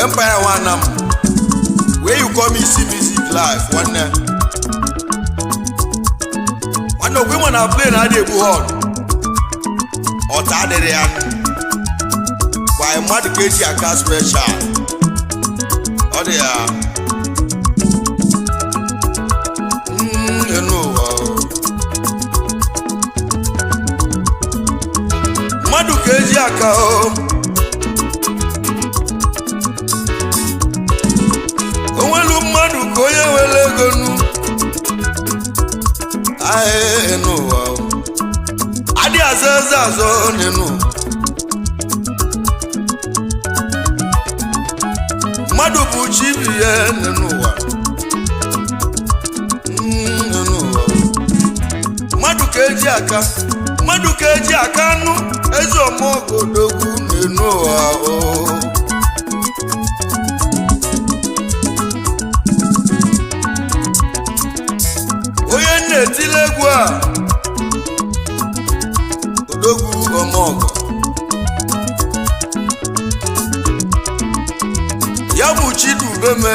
Empire nwanna m, where you come see music live. Nwanne, nwanne, okwe ma na plane adị egbu horn, ọta adịrị ya kwa mmadụ ka eji aka special. Ọ dị ya enu ụwa o. Mmadụ ka eji aka o onwelu mmadụ ka onye nwere ego nu ahịa enu ụwa o. Adị azọ eze azọ n'enu mmadụ bụ chi bi ya n'enu ụwa. N'enu ụwa o. Mmadụ ka eji aka, mmadụ ka eji aka nụ eze ọmọgodogwu n'enu ụwa o. Onye na-etile egwu a, odogwu ọmọgọ ya bụ Chidubeme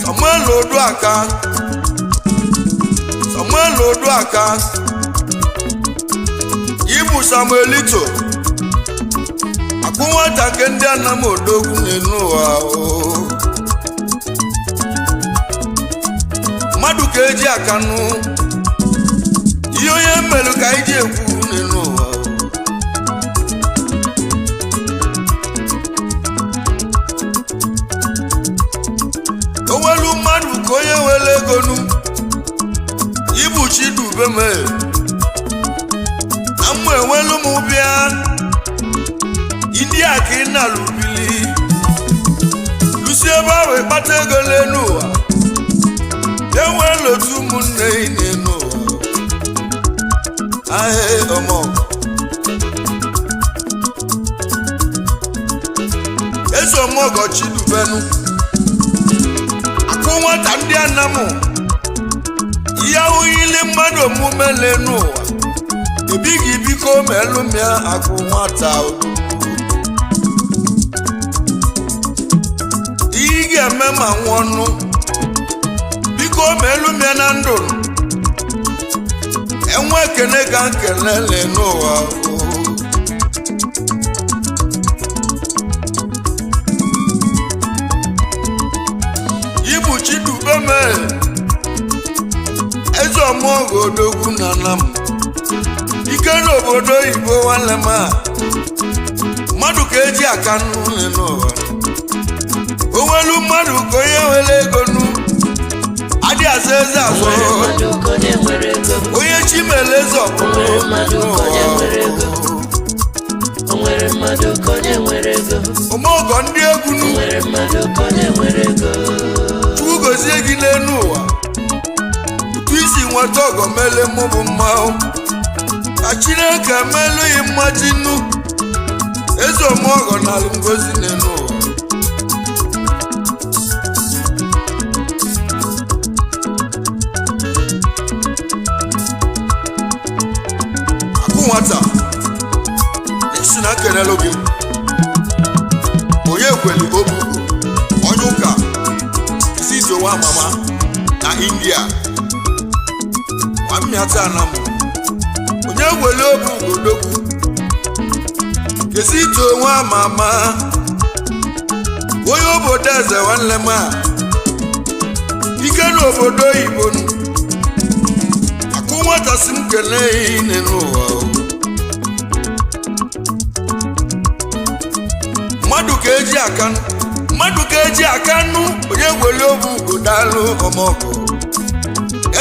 Samuel Oduaka. Samuel Oduaka, ịbụ Samuelito akpụ nwata nke ndị anam, odogwu n'enu ụwa o. Mmadụ ka eji aka nụ ihe onye mmelụ ka anyị ji ekwu n'enu ụwa o. Onwelu mmadụ ka onye nwere ego nu ibu Chidubeme na mma enwelu m bịa ndị a ka ị na-alụbili lusi ebe ahụ ịkpata ego n'elu ụwa, enwela otu ụmụnne ị n'elu ụwa ahịa ọmọgọ eze ọmọgọ Chidubenu akụ nwata ndị anamụ ihe ahụghịli mmadụ omume n'elu ụwa ebighị biko melụmịa akụ nwata odogwu. Ihe ị ga-eme ma nwụọ nụ, biko melụmịa na ndụ enwe ekene ka nkele n'elu ụwa o. Ibu Chidubeme eze ọmụọgọ odogwu na nam ike n'obodo oyibo, nwanne m a mmadụ ka eji aka n'ụlọ n'ụwa onwelu mmadụ ka onye nwere ego nu adị azọ eze azọ. Nwere mmadụ ka onye nwere ego. Onye chimele eze ọbụla. Nwere mmadụ ka onye nwere ego. O nwere mmadụ ka onye nwere ego. Ọmọgọ ndị egwu nu. O nwere mmadụ ka onye nwere ego. Chukwu gozie gị n'elu ụwa otu isi nweta ọgọ mele mụ bụ mmanwụ ka Chineke melụghị mmaji nnu eze ọmọgọ na ngozi n'elu ụwa. Akụ nwata isi na kelelu gị onye kweli obugo onye ụka isi itowa mama na India nwammiata anamụ onye wele obu ugodogwu kesi ito nwa mama onye obodo eze nwanne m a ike n'obodo oyibo nụ. Akụ nwata si m kelee ihe n'ụwa o. Mmadụ ka eji aka nụ, mmadụ ka eji aka nụ onye wele obu ugo daalụ ọmọgọ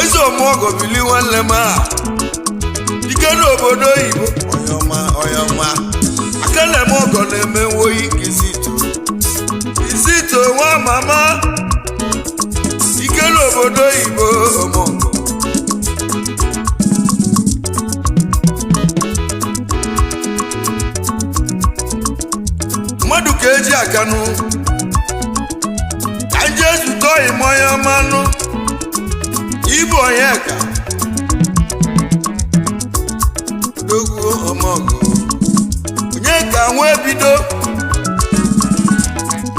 eze ọmọgọ bili nwanne m a ike n'obodo oyibo onye ọma onye ọma aka na-eme ọgọ na-eme nwoyi kizito izito nwa mama ike n'obodo oyibo ọmọgọ. Mmadụ ka eji akanụ ka nje zụta ọyịmọya mmanụ ibu onye ka odogwu ọmọgọ onye ka nwee bido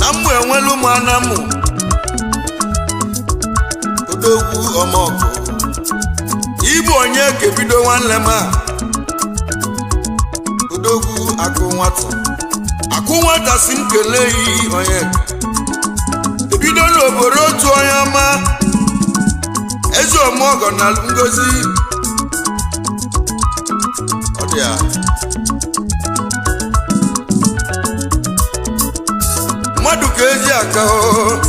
Na mmụ enwelu m anamụ odogwu ọmọkụ ịbụ onye kebido nwanne m a odogwu akụ nwata akụ nwata si m kelee yi onye ebido n'obodo otu onye ọma eze omeọgọ na ngozi ọ dị ya mmadụ ka eji aka o.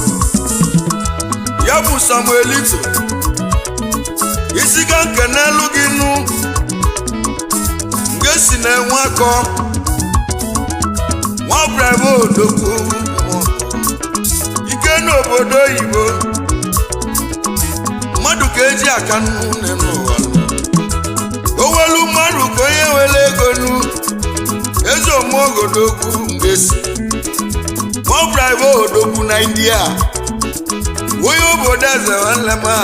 Ya bụ Samuelito isi ga nke n'elu gị nụ nge si na-enwe akọ nwa bravo odogwu ike n'obodo oyibo mmadụ ka eji aka nne n'ụwa owelu mmadụ ka onye were ego nu eze omeogodogwu mgbe si nwa bravo odogwu na India onye obodo eze nwanne m a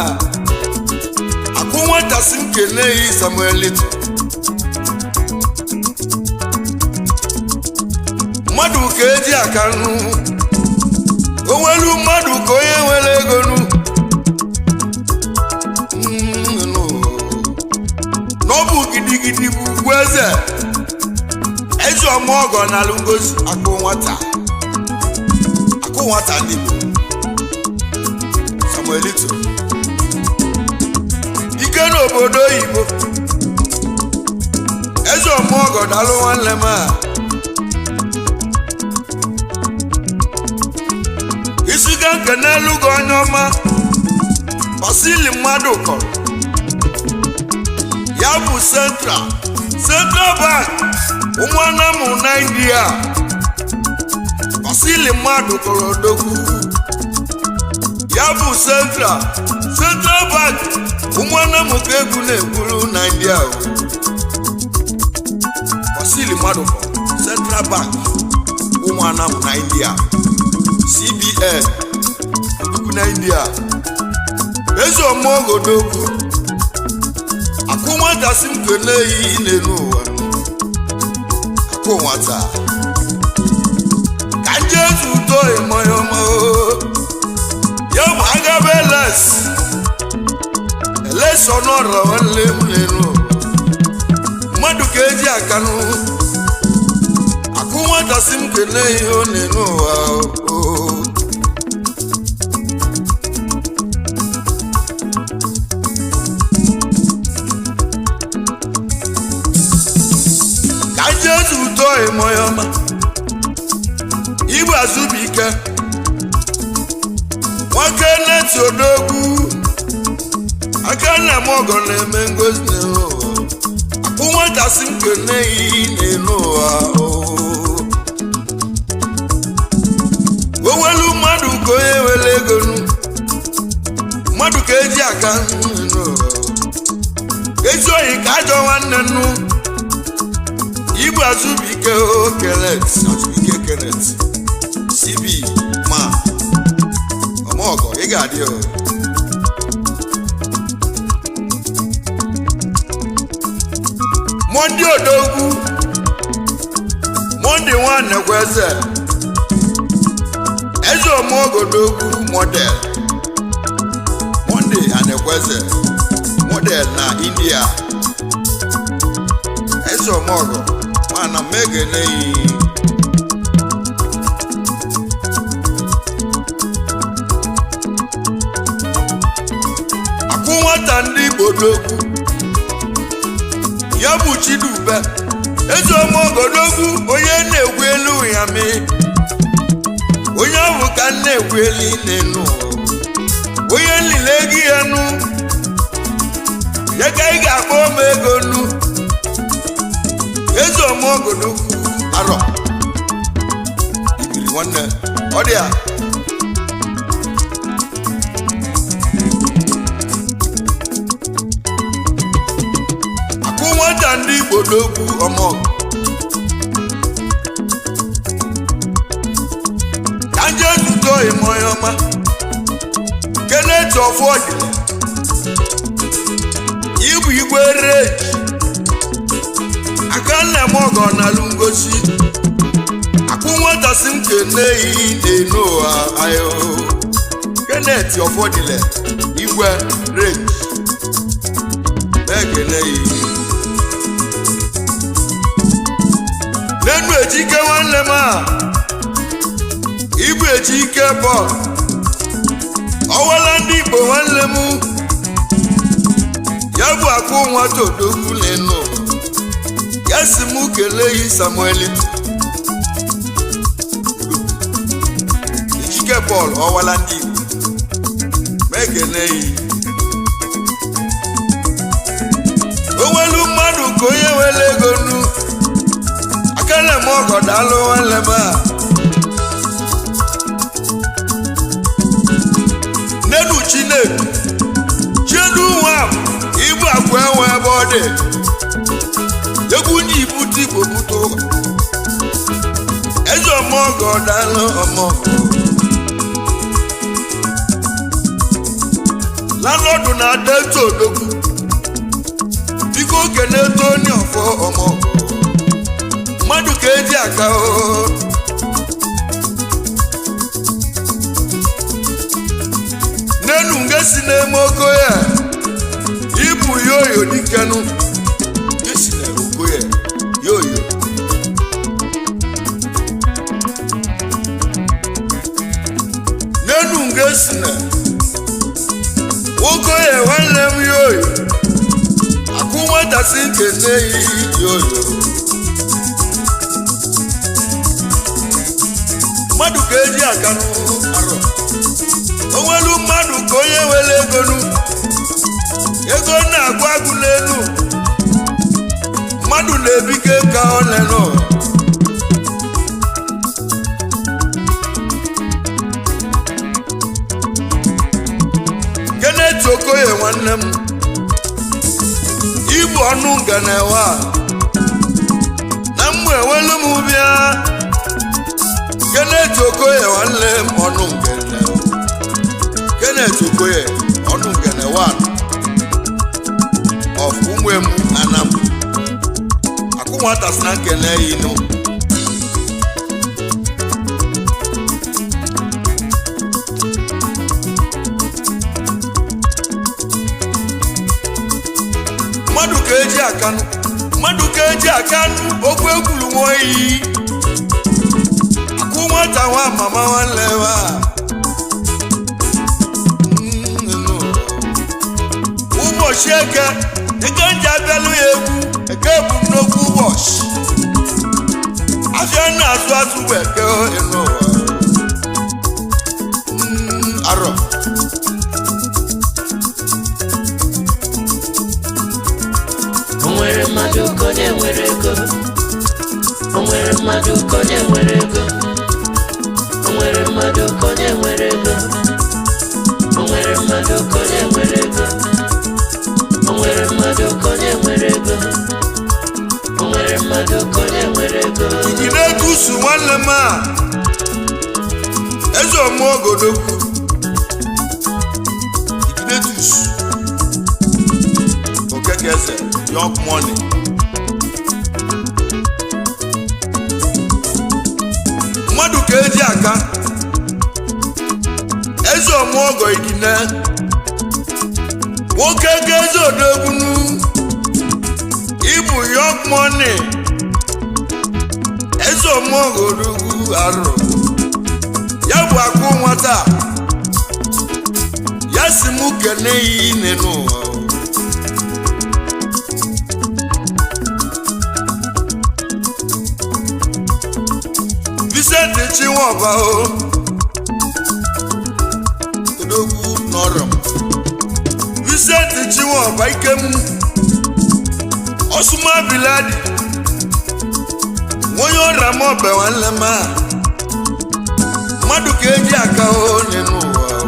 akụ nwata si m kelee yi Samuelito mmadụ ka eji aka nụ onwelu mmadụ ka onye nwere ego nụ n'ọbụ gidigidi bụ ugwu eze eze ọmụọgọ na ngozi akụ nwata akụ nwata ndị Igbo Samuelito ike n'obodo oyibo eze ọmụọgọ dalụ nwanne m a isi ga nke n'elu gị onye ọma Basili mmadụ kọrọ ya bụ Central Bank ụmụanamụ na India Basili mmadụ kọrọ odogwu ya bụ Central Bank ụmụanamụ ka egwu na-ekwuru na India o. Basili mmadụ kọrọ Central Bank ụmụanamụ na India CBN odogwu na India eze ọmụogodogwu akụ nwata si m kelee yi n'elu ụwa akụ nwata ka nje ezu uto ịmọyọmọ ya bụ agaba eles eles ọnụọrọ nwanne m n'elu ụwa mmadụ ka eji akanụ akụ nwata si m kelee ihe ọ n'elu ụwa o. Ka Jesu tọọ ịmọyọma igwe azụbụike nwoke neti odogwu aka nna m ọgọ na-eme ngozi n'elu ụwa akpụ nwata si m kene iyi n'elu ụwa owelu mmadụ ka onye were ego nu mmadụ ka eji aka n'elu ụwa ezi oyi ka ajọ nwanne nnu igwe azụbụike o kelet azụbụike kelet cb ma ọmọgọ ị ga-adị o Monde odogwu Monde nwanekwa eze eze ọmọgodogwu model Monde anekweze model na India eze ọmọgọ mana megene yi akụ nwata ndị Igbo dogwu ya bụ Chidube eze ọmọgodogwu onye na-egwu elu ya mi onye ahụ ka m na-egwu elu n'elu ụwa onye nlile gị ya nụ ya ka ị ga-akpọ m ego nụ eze ọmọgodogwu arọ ibiri nwanne ọ dị ya akụ nwata ndị Igbo n'okwu ọmọ ka nje zụtọ ịmọnyọma Kenneth Ọfọdịla ibu igwe reji aka nna m ọgọ n'alụ ngosi akụ nwata nwata si m kene yi n'enu ụwa ayo. Kenneth Ọfọdịle Igwe Range na-ekene yi. N'enu Ejike nwanne m a, Ibu Ejike bọọlụ ọwala ndị Igbo nwanne m, ya bụ akụ nwata odogwu n'enu ya si m kelee yi Samuel Ejike Paul ọwala ndị Igbo mekene yi. Onwelu mmadụ ka onye nwere ego nu akele m ọgọ daalụ nwanne m a. Nenu Chinedu Chiedu nwa ibu akwa enwe ebe ọ dị egwu ndị ibute igbo bute ụlọ eze ọmọgọ daalụ ọmọgọ landlord na Delta Odogwu biko kene Tony Ọfọ ọmọgọ mmadụ ka eji aka o. Nenu nge si n'eme oko ya ibu yoyo dikenu nge si na oko ya yoyo nenu nge si na oko ya nwanne m yoyo akụ nwata si nkene yi yoyo mmadụ ka eji aka arọ onwelu mmadụ ka onye nwere ego nu ego na-agụ agụ n'elu mmadụ na-ebike ka ọ nenu Kenneth Okoye nwanne m ibu ọnụ nganewa na mmụ enwelu m bịa Kenneth Okoye nwanne m ọnụ ngene Kenneth Okoye ọnụ ngene one of Umuemu Anam akụ nwata si na nkene inu mmadụ ka eji akanụ mmadụ ka eji akanụ okwu ekwuru nwa iyi akụ nwata nwa mama nwanne wa ụbọchị eke eke nji abịalụ ya egwu eke bụ nnukwu ụbọchị afịa na-azụ azụ bụ eke ịnụ ụwa arọ O nwere mmadụ ka onye nwere ego. O nwere mmadụ ka onye nwere ego. O nwere mmadụ ka onye nwere ego. O nwere mmadụ ka onye nwere ego. O nwere mmadụ ka onye nwere ego. O nwere mmadụ ka onye nwere ego. Inegusu nwanne m a eze ọmụogodogwu Iginetus Okeke eze young money mmadụ ka eji aka eze ọmụọgọ Igine nwoke ka eze odogbunu ibu young money eze ọmụọgọdogwu arụ ya bụ akụ nwata ya si mụ kene ya ine n'ụwa. Vincent Chinwọba o odogwu nọrọ m Vincent Chinwọba ikem Osuma Biladi onye ọrịa m ọbẹ nwanne m a mmadụ ka eji aka onye n'ụwa o.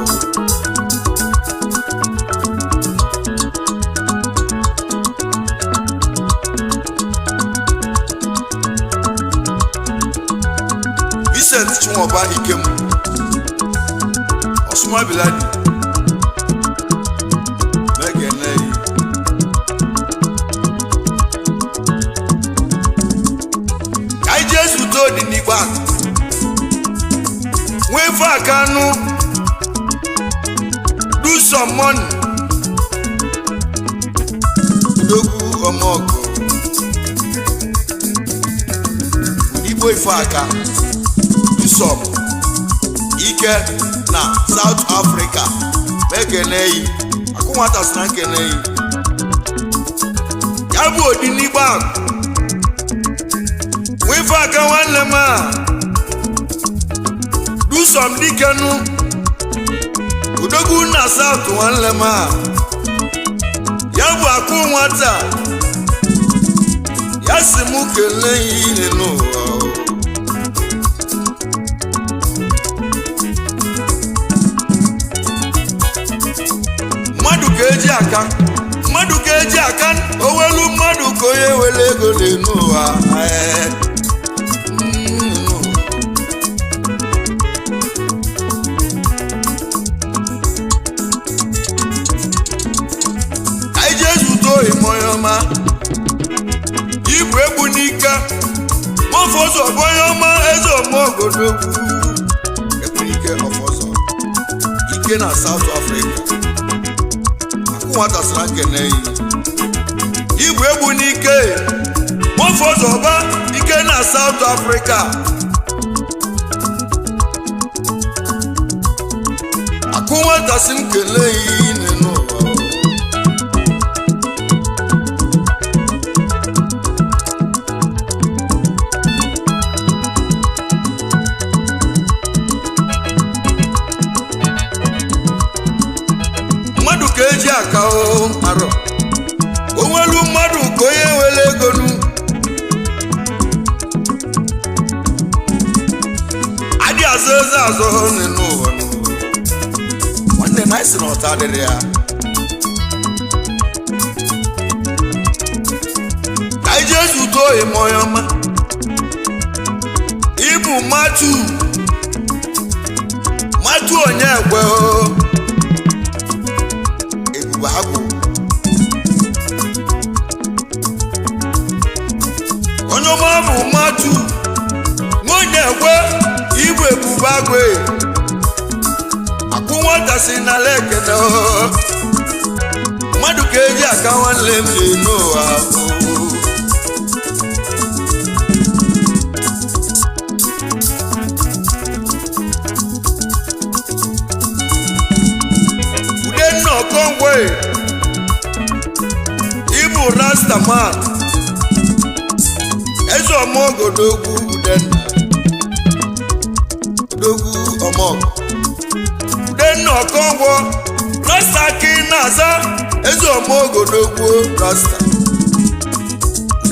Vincent Chinwọba Ikem Osuma Biladi mekene yi ka anyị jee zute Odinigbo akụ Nwefe akanụ do some money. Odogwu ọmọgọ Igbo ife aka do some ike na South Africa. Mekeneyi akụ nwata si na nkeneyi ya bụ odi n'igbe akụ. Nwefe aka nwanne m a do some dikenu. Odogwu na South nwanne m a ya bụ akụ nwata ya si mụ kelee ya ile n'ụwa o. Mmadụ ka eji aka, mmadụ ka eji aka owelu, mmadụ ka onye were ego n'elu ụwa. Ee. Anyị jee zute oyimoya ọma ibu egbu n'ike mọfọzọ bụ onye ọma eze omeogodogwu egbu n'ike ọfọzọ ike na South Africa. Akụ nwata sara nkene yi ibu egbu n'ike mọfọzọ ba ike na South Africa. Akụ nwata si m kelee yi n'ụwa. Mmadụ ka eji aka o arọ onwelu, mmadụ ka onye nwere ego nu adị azụ eze azụ n'ụwa nụ. Nwanne na anyị sị na ọta adịrị ya ka anyị jee zute oyi ma onye ọma ịbụ matu matu onye ekwe o ebube agwụ onye ọma bụ matu nwonye ekwe ịbụ ebube agwụ akwụ nwata si n'ala ekene o. Mmadụ ka eji aka nwanne m na-enu ụwa o. Udenna Okonkwo ịbụ rastaman eze ọmọgodogwu. Udenna odogwu ọmọgọ Udenna Okonkwo rasta ka ị na-aza eze ọmọgodogwu rasta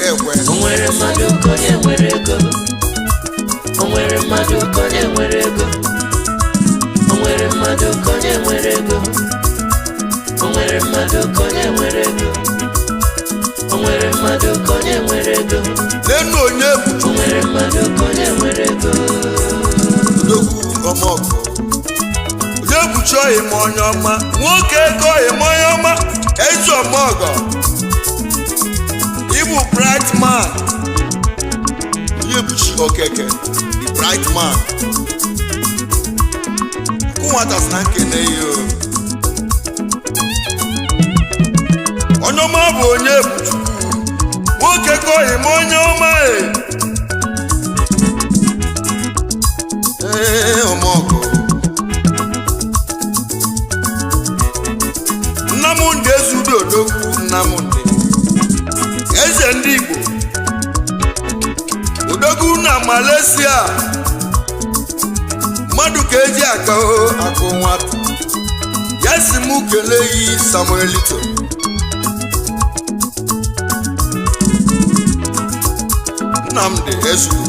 ekwe. O nwere mmadụ ka onye nwere ego. O nwere mmadụ ka onye nwere ego. O nwere mmadụ ka onye nwere ego. O nwere mmadụ ka onye nwere ego. O nwere mmadụ ka onye nwere ego. N'enu onye bụ O nwere mmadụ ka onye nwere ego. Odogwu ọmọgọ onye bụchi oyi ma onye ọma nwoke ego oyi ma onye ọma ezi ọmọgọ ịbụ bright man onye bụchi okeke the bright man kụ nwata sị na nkene ya o. Onye ọma bụ onye bụ chukwu nwoke ka oyi ma onye ọma e ee ọmọgọ Nnamdị Ezudo odogwu Nnamdị eze ndị Igbo odogwu na Malaysia mmadụ ka eji aka o akụ nwata ya si mụ kelee yi Samuelito Nnamdị Ezudo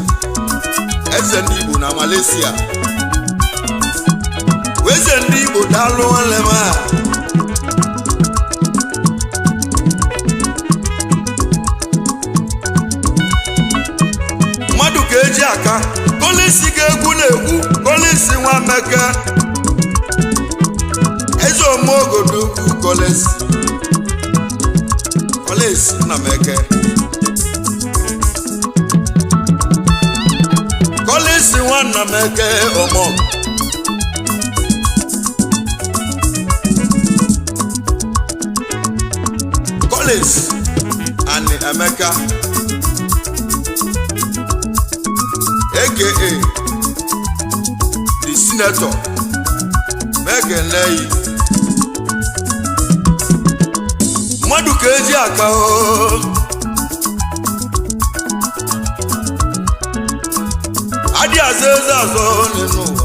eze ndị Igbo na Malaysia, eze ndị Igbo daalụ nwanne m a. Mmadụ ka eji aka kolisi ga-egwu na-egwu kolisi nwa meke eze omeogodo ukwu kolisi kolisi Nnameke kolisi nwa Nnameke ọmọ. Collins and Emeka, aka the Senator, mekeleyi. Mmadụ ka eji aka o. Adị azọ eze azọ n'elu ụwa.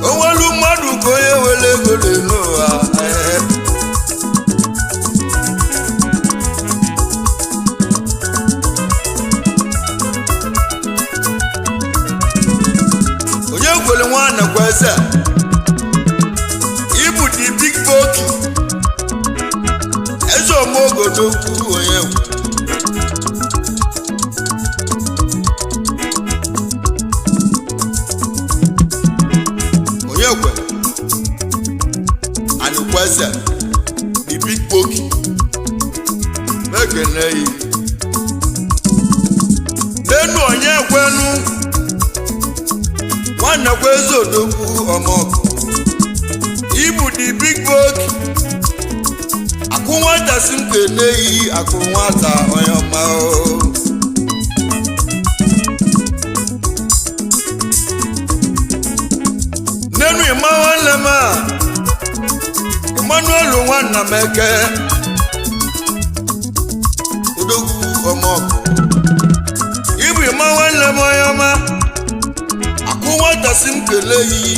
Onwelu mmadụ ka onye were ego n'elu ụwa. Ee. Onye kwere nwa nakwa eze ịbụ the big boki eze omeogodokwu onye kwe. Onye kwe anịkwa eze the big boki mekene yi n'enu onye kwenu nwanne kwa eze odogwu ọmọkụ ibu the big boki akụ nwata si m kene yi akụ nwata onye ọma o. Nínú ìmọ̀ nwanne m a Emmanuel nwanna m eke odogwu ọmọkụ ibu ịma nwanne m onye ọma akụ nwata si m kelee yi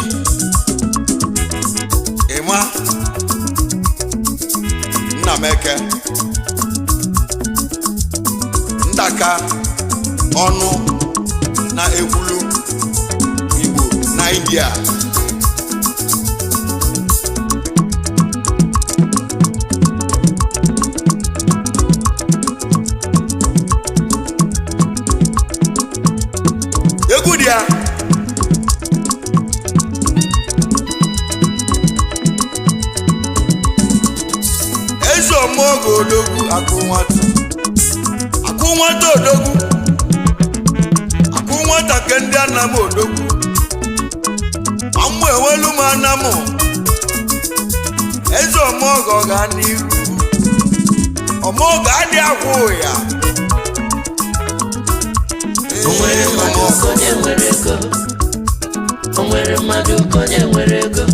ịma nna m eke ndaka ọnụ na ekwulu Igbo na India. Egwu dị ya. Eze ọmọgọ odogwu akụ nwata akụ nwata odogwu akụ nwata ke ndị anam odogwu ma mmụ enwelu m anamụ. Eze ọmọgọ ga n'iru ọmọgọ adị akwụ ya. O nwere mmadụ ka onye nwere ego. O nwere mmadụ ka onye nwere ego.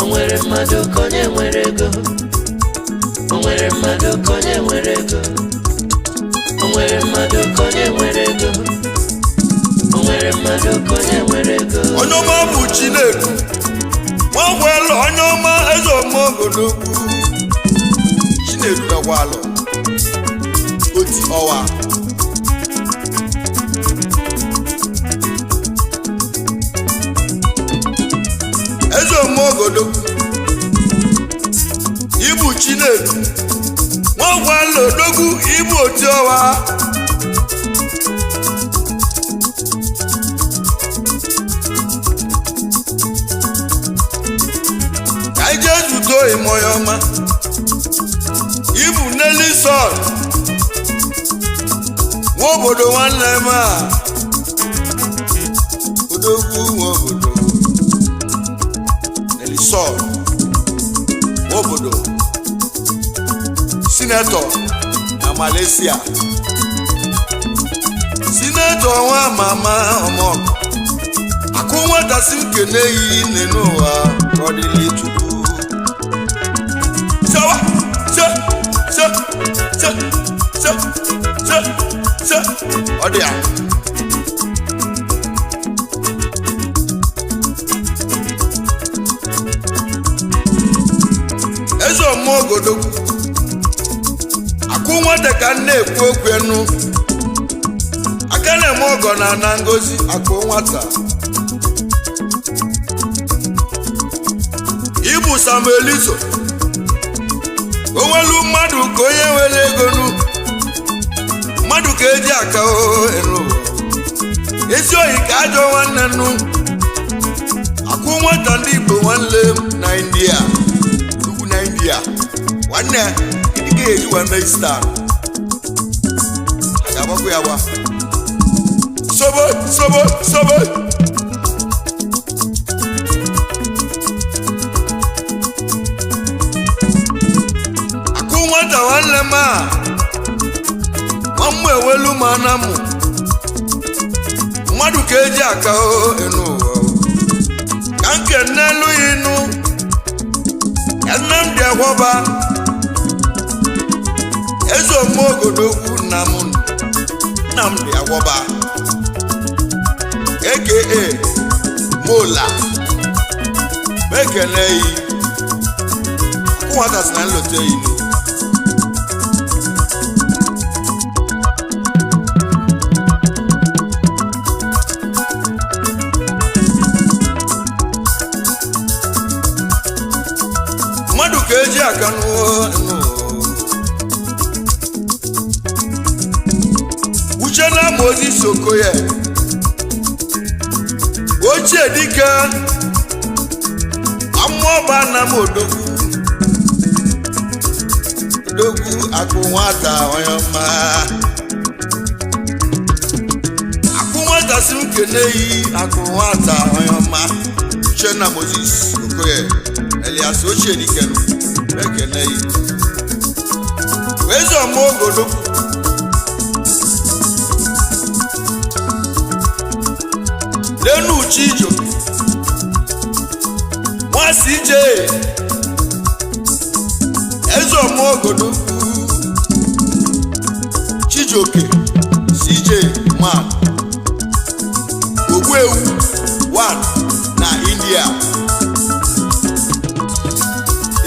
O nwere mmadụ ka onye nwere ego. O nwere mmadụ ka onye nwere ego. O nwere mmadụ ka onye nwere ego. O nwere mmadụ ka onye nwere ego. Onye ọma bụ Chinedu nwakwelu onye ọma eze ọmọgodogwu Chinedu nakwalụ oti ọwa. Eze ọmọgodogwu ibu Chinedu nwakwelu odogwu ibu oti ọwa. Ka anyị jee zute oyimoya ọma ibu Nelson nwa obodo nwanne m a odogwu nwa obodo Nelson nwa obodo senator na Malaysia, senator nwa mama ọmọkụ akụ nwata si m kene yi nne n'ụwa ka ọ dịrị Chukwu. Sawa, se, se, se, se, se, se, ọ dị ya. Eze ọmụogodogwu akụ nwata ka m na-ekwu okwu enu aka na-eme ọgọ na ana ngozi akụ nwata ibu Samuelizo onwelu mmadụ ka onye nwere ego nu mmadụ ka eji aka o enu ezi oyi ka ajọ nwanne nu akụ nwata ndị Igbo nwanne m na India ugwu na India nwanne gịnị ka eji wee mee star a ga-agbakwa ya gba sobo sobo sobo. welu ma na mụ mmadụ ka eji aka o enu ụwa o. Ka nke n'elu ya inu ya Nnamdi Agwọba eze omeogodogwu nna m Nnamdi Agwọba aka Mola mekele yi akụnwata si na nlote yi. Mmadụ ka eji aka n'ụwa. Uche na Moses Okoye ochie dike amụọba na m odogwu odogwu akụ nwata onye ọma akụ nwata si m kene yi akụ nwata onye ọma. Uchenna Moses Okoye Elias ochie dike ekene yi eze ọma ogodogwu. Lẹ́nu Chijo wọ́n sì jẹ́ eze ọmọ ogodo Chijioke CJ man Ogbuewu 1 na India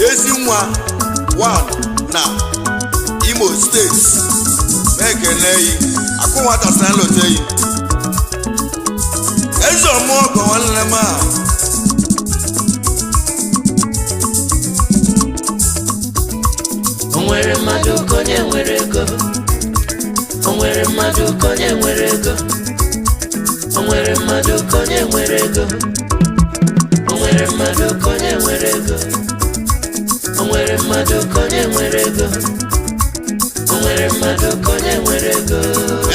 Ezinwa 1 na Imo State mekele yi akụ nwata si na nlote yi eze ọmụ ọgọ nwanne m a. O nwere mmadụ ka onye nwere ego. O nwere mmadụ ka onye nwere ego. O nwere mmadụ ka onye nwere ego. O nwere mmadụ ka onye nwere ego. O nwere mmadụ ka onye nwere ego. O nwere mmadụ ka onye nwere ego.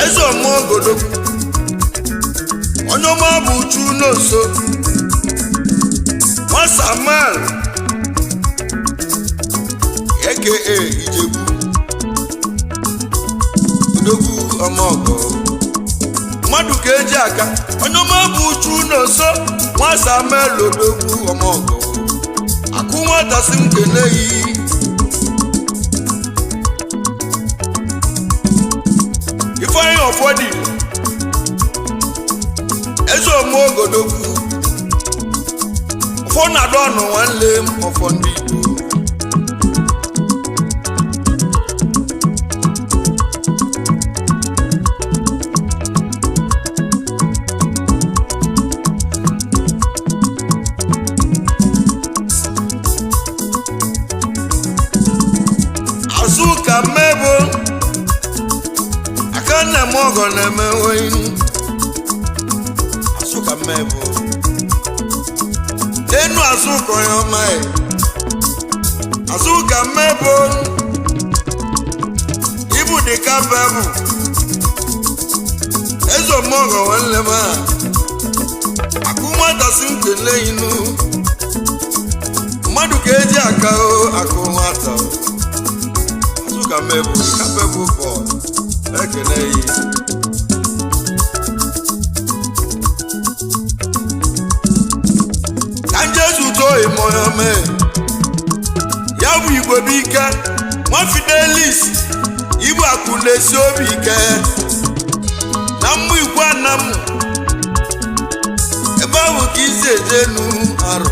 Eze ọmụ ogodogwu onye ọma bụ uchu n'nso nwa Samuel aka Ijegwu odogwu ọmọgọ mmadụ ka eji aka onye ọma bụ uchu n'nso nwa Samuel odogwu ọmọgọ akụ nwata si m kele yi Ifeanyi Ọfọdị eze ome ogodogwu ọfọ na-adọ ọnụ nwanne m ọfọ ndị Igbo. Azụka mmebo aka nna m ọgọ na-eme oyi azụka mmebo n'enu azụka onye ọma ya azụka mmebo ibu dị ka bebụ eze ọmọgọ nwanne m a akụ nwata si m kele inu mmadụ ka eji aka o akụ nwata o. Azụka mmebo ka bebụ bọọlụ ekele yi. Ka njezu too ịmọyọme ya bụ igwe bụ ike nwa Fidelis igbu akụ na-esi obi ike na mmụ igwe anam ebe ahụ ka isi ejenu arụ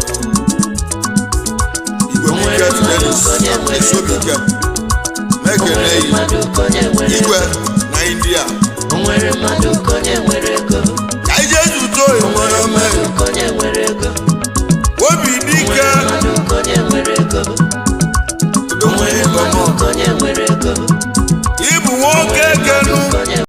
igwe bụ ike Fidelis akụ na-esi obi ike O mekele nwere yi mmadụ ka onye nwere igwe ego. na India. O nwere mmadụ ka onye nwere